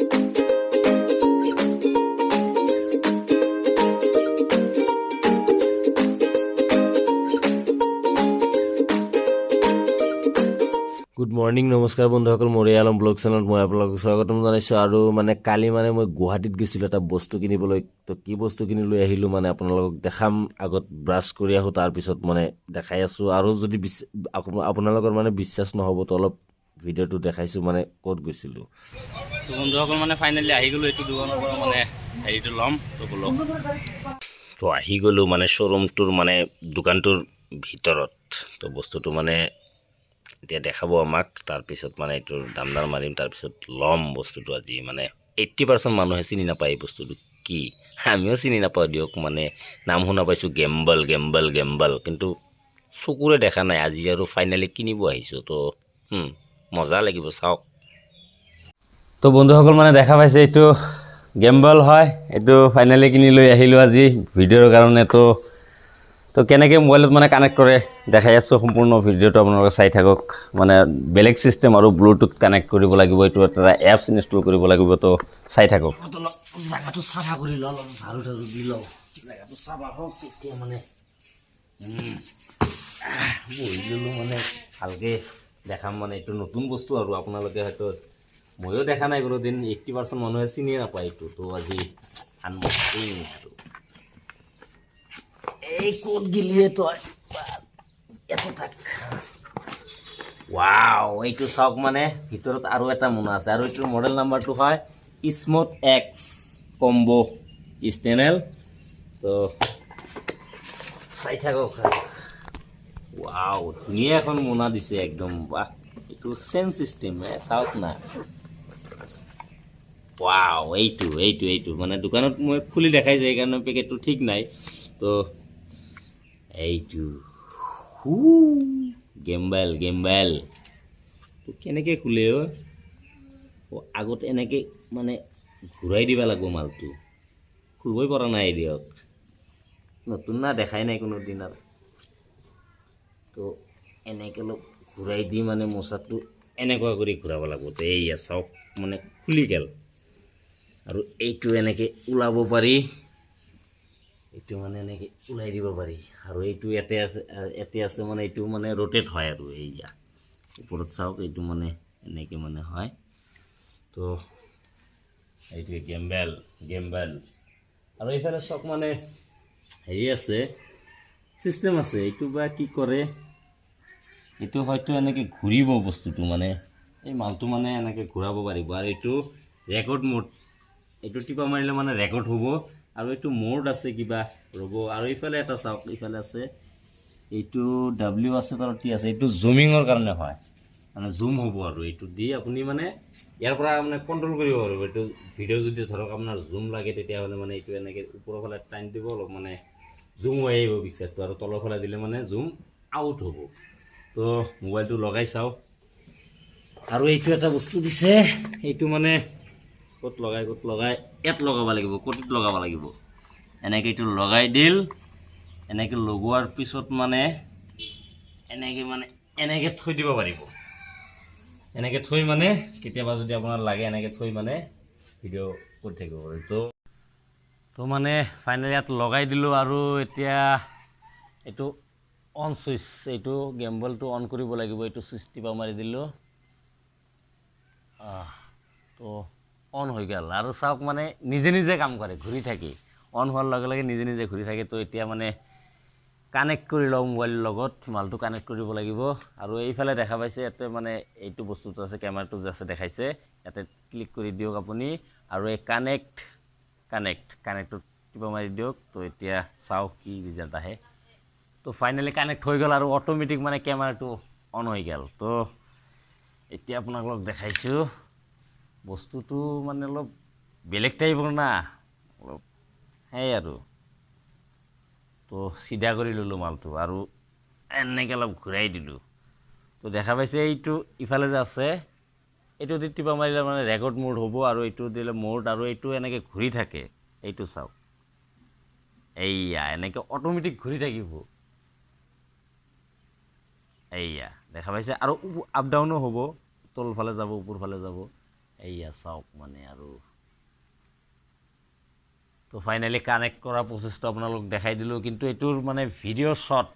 Good morning, নমস্কাৰ বন্ধুসকল। মোৰ আলম ব্লগ চেনেলত মই আপোনালোকক স্বাগতম জনাইছোঁ। আৰু মানে কালি মানে মই গুৱাহাটীত গৈছিলোঁ এটা বস্তু কিনিবলৈ। তো কি বস্তু কিনি লৈ আহিলোঁ মানে আপোনালোকক দেখাম। আগত ব্ৰাছ কৰি আহোঁ, তাৰপিছত মানে দেখাই আছোঁ। আৰু যদি আপোনালোকৰ মানে বিশ্বাস নহ'ব, তো অলপ ভিডিঅ'টো দেখাইছোঁ মানে ক'ত গৈছিলোঁ। তো বন্ধুসকল, মানে ফাইনেলি আহি গ'লোঁ এইটো দোকানৰ পৰা, মানে হেৰিটো ল'ম। তো ব'লক। তো আহি গ'লোঁ মানে শ্ব'ৰুমটোৰ মানে দোকানটোৰ ভিতৰত। তো বস্তুটো মানে এতিয়া দেখাব আমাক, তাৰপিছত মানে এইটোৰ দাম দাৰ মাৰিম, তাৰপিছত ল'ম বস্তুটো আজি। মানে 80% মানুহে চিনি নাপায় এই বস্তুটো কি। আমিও চিনি নাপাওঁ দিয়ক। মানে নাম শুনা পাইছোঁ, গেম্বল গেম্বল গেম্বল, কিন্তু চকুৰে দেখা নাই। আজি আৰু ফাইনেলি কিনিব আহিছোঁ। তো মজা লাগিব, চাওক। তো বন্ধুসকল, মানে দেখা পাইছে, এইটো গেম্বল হয়। এইটো ফাইনেলি কিনি লৈ আহিলোঁ আজি ভিডিঅ'ৰ কাৰণে। তো তো কেনেকৈ মোবাইলত মানে কানেক্ট কৰে দেখাই আছোঁ। সম্পূৰ্ণ ভিডিঅ'টো আপোনালোকে চাই থাকক। মানে বেলেগ চিষ্টেম আৰু ব্লুটুথ কানেক্ট কৰিব লাগিব, এইটো এটা এপছ ইনষ্টল কৰিব লাগিব। তো চাই থাকক। অলপ জেগাটো চাফা কৰি লওঁ, অলপ ঝাৰু ঝাৰু দি লওঁ, জেগাটো চাফা হওক তেতিয়া। মানে বহি ল'লোঁ, মানে ভালকৈ দেখাম। মানে এইটো নতুন বস্তু আৰু আপোনালোকে হয়তো, ময়ো দেখা নাই কোনোদিন। 80% মানুহে চিনিয়ে নাপায় এইটো। তো আজি আনবক্সিং আৰু। এই ক'ত গেলিয়ে তই? ইয়াতে থাক। ৱাও, এইটো চাওক, মানে ভিতৰত আৰু এটা মোনা আছে। আৰু এইটোৰ মডেল নাম্বাৰটো হয় স্মুথ এক্স কম্ব ষ্টেনেল। তো চাই থাকক। ৱাও, ধুনীয়া এখন মোনা দিছে একদম। বাহ, এইটো চেন চিষ্টেম। চাওক না। ৱাও, এইটো এইটো এইটো মানে দোকানত মই খুলি দেখাইছে, সেইকাৰণে পেকেটটো ঠিক নাই। তো এইটো গেম্বেল গেম্বেল। তো কেনেকৈ খোলে? অ', আগত এনেকৈ মানে ঘূৰাই দিব লাগিব। মালটো খুলিবই পৰা নাই দিয়ক। নতুন না, দেখাই নাই কোনো দিন আৰু। তো এনেকৈ অলপ ঘূৰাই দি মানে মোচাটো এনেকুৱা কৰি ঘূৰাব লাগিব। তো এইয়া চাওক, মানে খুলি গ'ল। আৰু এইটো এনেকৈ ওলাব পাৰি, এইটো মানে এনেকৈ ওলাই দিব পাৰি। আৰু এইটো ইয়াতে আছে, ইয়াতে আছে। মানে এইটো মানে ৰোটেট হয়। আৰু এইয়া ওপৰত চাওক, এইটো মানে এনেকৈ মানে হয়। তো এইটোৱে গেম্বেল গেম্বেল। আৰু এইফালে চাওক, মানে হেৰি আছে, চিষ্টেম আছে। এইটো বা কি কৰে? এইটো হয়তো এনেকৈ ঘূৰিব বস্তুটো, মানে এই মালটো মানে এনেকৈ ঘূৰাব পাৰিব। আৰু এইটো ৰেকৰ্ড মোড, এইটো টিপা মাৰিলে মানে ৰেকৰ্ড হ'ব। আৰু এইটো মোড আছে কিবা, ৰ'ব। আৰু এইফালে এটা চাওক, এইফালে আছে, এইটো ডাব্লিউ আছে, তাৰ টি আছে। এইটো জুমিঙৰ কাৰণে হয়, মানে জুম হ'ব। আৰু এইটো দি আপুনি মানে ইয়াৰ পৰা মানে কণ্ট্ৰল কৰিব পাৰিব। এইটো ভিডিঅ' যদি ধৰক আপোনাৰ জুম লাগে, তেতিয়াহ'লে মানে এইটো এনেকৈ ওপৰৰ ফালে টাইম দিব, অলপ মানে জুম হৈ আহিব পিকচাৰটো। আৰু তলৰ ফালে দিলে মানে জুম আউট হ'ব। তো মোবাইলটো লগাই চাওঁ। আৰু এইটো এটা বস্তু দিছে। এইটো মানে ক'ত লগাই, ক'ত লগাই? ইয়াত লগাব লাগিব, ক'ত লগাব লাগিব? এনেকৈ এইটো লগাই দিল। এনেকৈ লগোৱাৰ পিছত মানে এনেকৈ মানে এনেকৈ থৈ দিব পাৰিব। এনেকৈ থৈ মানে কেতিয়াবা যদি আপোনাৰ লাগে, এনেকৈ থৈ মানে ভিডিঅ' কৰি থাকিব পাৰিব। তো তো মানে ফাইনেলি ইয়াত লগাই দিলোঁ। আৰু এতিয়া এইটো অন চুইচ, এইটো গেম্বলটো অন কৰিব লাগিব। এইটো চুইচ টিপা মাৰি দিলোঁ, তো অন হৈ গ'ল। আৰু চাওক, মানে নিজে নিজে কাম কৰে, ঘূৰি থাকি। অন হোৱাৰ লগে লগে নিজে নিজে ঘূৰি থাকে। তো এতিয়া মানে কানেক্ট কৰি লওঁ মোবাইলৰ লগত। মালটো কানেক্ট কৰিব লাগিব। আৰু এইফালে দেখা পাইছে, ইয়াতে মানে এইটো বস্তুটো আছে, কেমেৰাটো যে আছে দেখাইছে। ইয়াতে ক্লিক কৰি দিয়ক আপুনি। আৰু এই কানেক্ট কানেক্ট কানেক্টটোত টিপা মাৰি দিয়ক। তো এতিয়া চাওক কি ৰিজাল্ট আহে। তো ফাইনেলি কানেক্ট হৈ গ'ল আৰু অট'মেটিক মানে কেমেৰাটো অন হৈ গ'ল। তো এতিয়া আপোনালোকক দেখাইছোঁ বস্তুটো। মানে অলপ বেলেগ টাইপৰ না অলপ, সেই আৰু। তো চিধা কৰি ল'লোঁ মালটো আৰু এনেকৈ অলপ ঘূৰাই দিলোঁ। তো দেখা পাইছে, এইটো ইফালে যে আছে, এইটো দি টিপা মাৰিলে মানে ৰেকৰ্ড মোড হ'ব। আৰু এইটো দিলে মোড। আৰু এইটো এনেকৈ ঘূৰি থাকে। এইটো চাওক, এইয়া এনেকৈ অট'মেটিক ঘূৰি থাকিব। এইয়া দেখা পাইছে। আৰু আপ ডাউনো হ'ব, তলফালে যাব, ওপৰফালে যাব। এইয়া চাওক মানে। আৰু তো ফাইনেলি কানেক্ট কৰা প্ৰচেছটো আপোনালোক দেখাই দিলোঁ, কিন্তু এইটোৰ মানে ভিডিঅ' শ্বট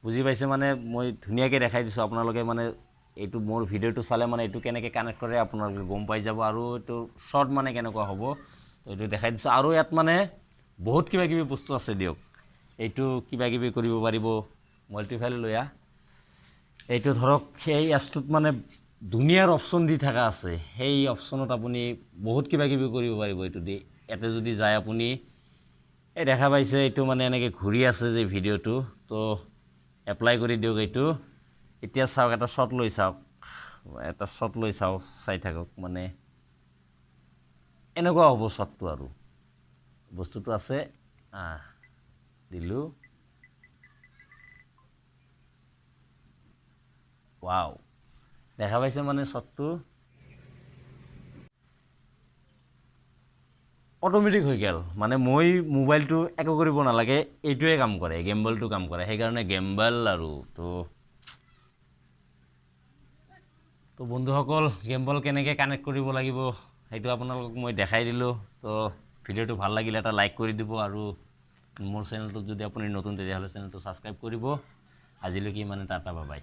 বুজি পাইছে, মানে মই ধুনীয়াকৈ দেখাই দিছোঁ। আপোনালোকে মানে এইটো মোৰ ভিডিঅ'টো চালে মানে এইটো কেনেকৈ কানেক্ট কৰে আপোনালোকে গম পাই যাব, আৰু এইটো শ্বট মানে কেনেকুৱা হ'ব তো এইটো দেখাই দিছোঁ। আৰু ইয়াত মানে বহুত কিবা কিবি বস্তু আছে দিয়ক, এইটো কিবা কিবি কৰিব পাৰিব। মাল্টিফাইল লৈ আহ, এইটো ধৰক সেই এপছটোত মানে ধুনীয়াৰ অপশ্যন দি থকা আছে, সেই অপশ্যনত আপুনি বহুত কিবা কিবি কৰিব পাৰিব এইটো দি। ইয়াতে যদি যায় আপুনি এই দেখা পাইছে এইটো মানে এনেকৈ ঘূৰি আছে যে ভিডিঅ'টো, তো এপ্লাই কৰি দিয়ক এইটো। এতিয়া চাওক, এটা শ্বট লৈ চাওক, এটা শ্বট লৈ চাওক, চাই থাকক মানে এনেকুৱা হ'ব শ্বটটো। আৰু বস্তুটো আছে, দিলোঁ, ৱাও, দেখা পাইছে মানে শ্বটটো অট'মেটিক হৈ গ'ল। মানে মই মোবাইলটো একো কৰিব নালাগে, এইটোৱে কাম কৰে, গেম্বলটো কাম কৰে, সেইকাৰণে গেম্বল। আৰু তো বন্ধুসকল, গেম্বল কেনেকৈ কানেক্ট কৰিব লাগিব সেইটো আপোনালোকক মই দেখাই দিলোঁ। তো ভিডিঅ'টো ভাল লাগিলে এটা লাইক কৰি দিব, আৰু মোৰ চেনেলটোত যদি আপুনি নতুন তেতিয়াহ'লে চেনেলটো ছাবস্ক্ৰাইব কৰিব। আজিলৈকে ইমানে, টাটা, বাই।